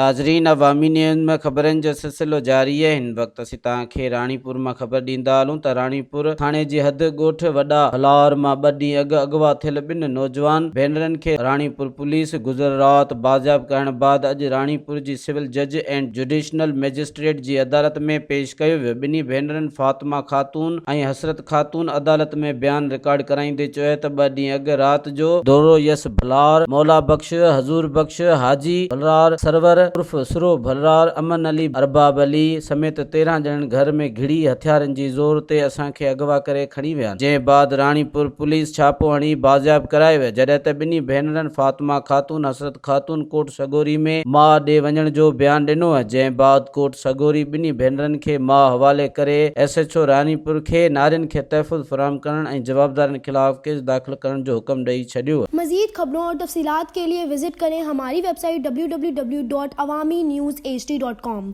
ناظرين عوامي نيوز ۾ خبرن جو سلسلو جاري آهي هن وقت اسين توهان کي راڻيپور مان خبر ڏيندا هلون ته راڻيپور ٿاڻي جي حد ڳوٺ وڏا هلار مان ٻه ڏينهن اڳ اغوا ٿيل ٻن نوجوان ڀينرن کي راڻيپور پوليس گذريل رات بازياب ڪرڻ بعد اڄ راڻيپور جي سول جج اينڊ جڊيشنل مئجسٽريٽ جي عدالت ۾ پيش ڪيو ويو ٻنهي ڀينرن فاطمه خاتون ۽ حسرت خاتون عدالت ۾ بيان رڪارڊ ڪرائيندي چيو ته ٻه ڏينهن اڳ رات جو دورو يس ڀلار، مولا بخش، حضور بخش، حاجي ڀلرار، سرور عرف سرو ڀلرار، امن علي، ارباب علي سميت 13 ڄڻن گهر ۾ گهڙي هٿيارن جي زور تي اسان کي اغوا ڪري کڻي ويا جنهن بعد راڻيپور پوليس ڇاپو هڻي بازياب ڪرائي ويا جڏهن ته ٻنهي ڀينرن فاطمه خاتون حسرت خاتون ڪوٽ سڳوري ۾ ماء ڏي وڃڻ جو بيان ڏنو جنهن بعد ڪوٽ سڳوري ٻنهي ڀينرن کي ماء حوالي ڪري ايس ايڇ او راڻيپور کي نارين کي تحفظ فراهم ڪرڻ ۽ جوابدارن خلاف ڪيس داخل ڪرڻ جو حڪم ڏئي ڇڏيو. مزيد خبرون اور تفصيلات ڪي ليي وزٽ ڪرين ھماري website W W W dot Awami news H D dot com.